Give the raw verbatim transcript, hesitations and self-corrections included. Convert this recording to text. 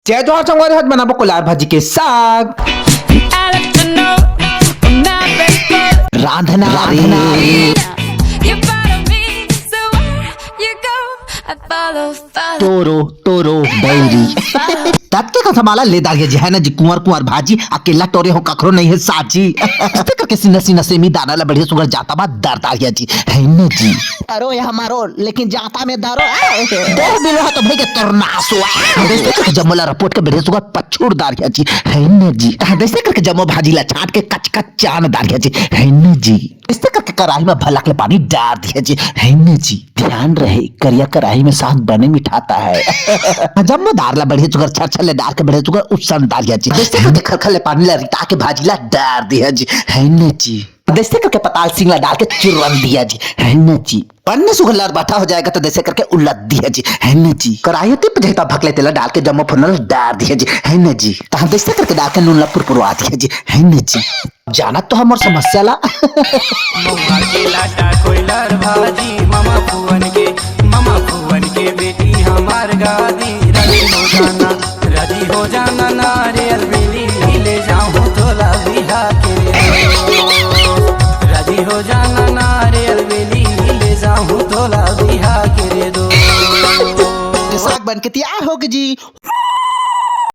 जय जोहार संगवारी, आज बनाबो कुल्हार भाजी के साग। रांधना रे। टोरो टोरो बैरी। ततके का संभाला ले दागे जी, है ना जी, कुंवर कुंवर भाजी, अकेला टोरे हो, कखरो नहीं है साजी। इस्ते करके सीना सीना सेमी दाना ला बढ़िया सुगर जाता बा दर दागे जी, है ना जी। अरो ये हमारो, लेकिन जाता में दरो। देख बिलो तो भाई के तोर नास हुआ। इस्ते करके जम्मो ला रपोट के बढ़िया सुगर पछुड़ दार गया जी, है ना जी। तहाँ इस्ते करके जम्मो भाजी ला छाट के कच कच चान दार गया जी, है ना जी। इस्ते करके कढ़ाई में भलक ले पानी डार दिया जी, है ना जी। ध्यान रहे, करिया कढ़ाई में साग बने मिठाता है। जम्मो दार ला बढ़िया सुगर छर छर ले डार के बढ़िया सुगर उसन दार गया जी। इस्ते करके खलखल ले पानी ला रिता के भाजी ला डार दिया जी, है ना जी। इस्ते करके पताल सिंग ला डाल के चुरन दिया जी, है ना जी। पन्ने सुगर लर बाठा हो जाएगा तो इस्ते करके उलट दिया जी, है ना जी। कढ़ाई टिप जाए तो भकले तेला डाल के जम्मो फुरन ला डार दिया जी, है ना जी। तहाँ इस्ते करके डाल के नून ला पुरपुरवा दिया जी, है ना जी। जानत तो हमर समस्या ला। महुआ के लाटा कोइलर भाजी, मामा फुवन के, मामा फुवन के बेटी हमार गादी। राजी हो जाना, राजी हो जाना, नारियल बेली ले जाऊं तोला बिहा के रे दो। राजी हो जाना, नारियल बेली ले जाऊं तोला बिहा के रे दो। साग बन के तैयार हो गई जी।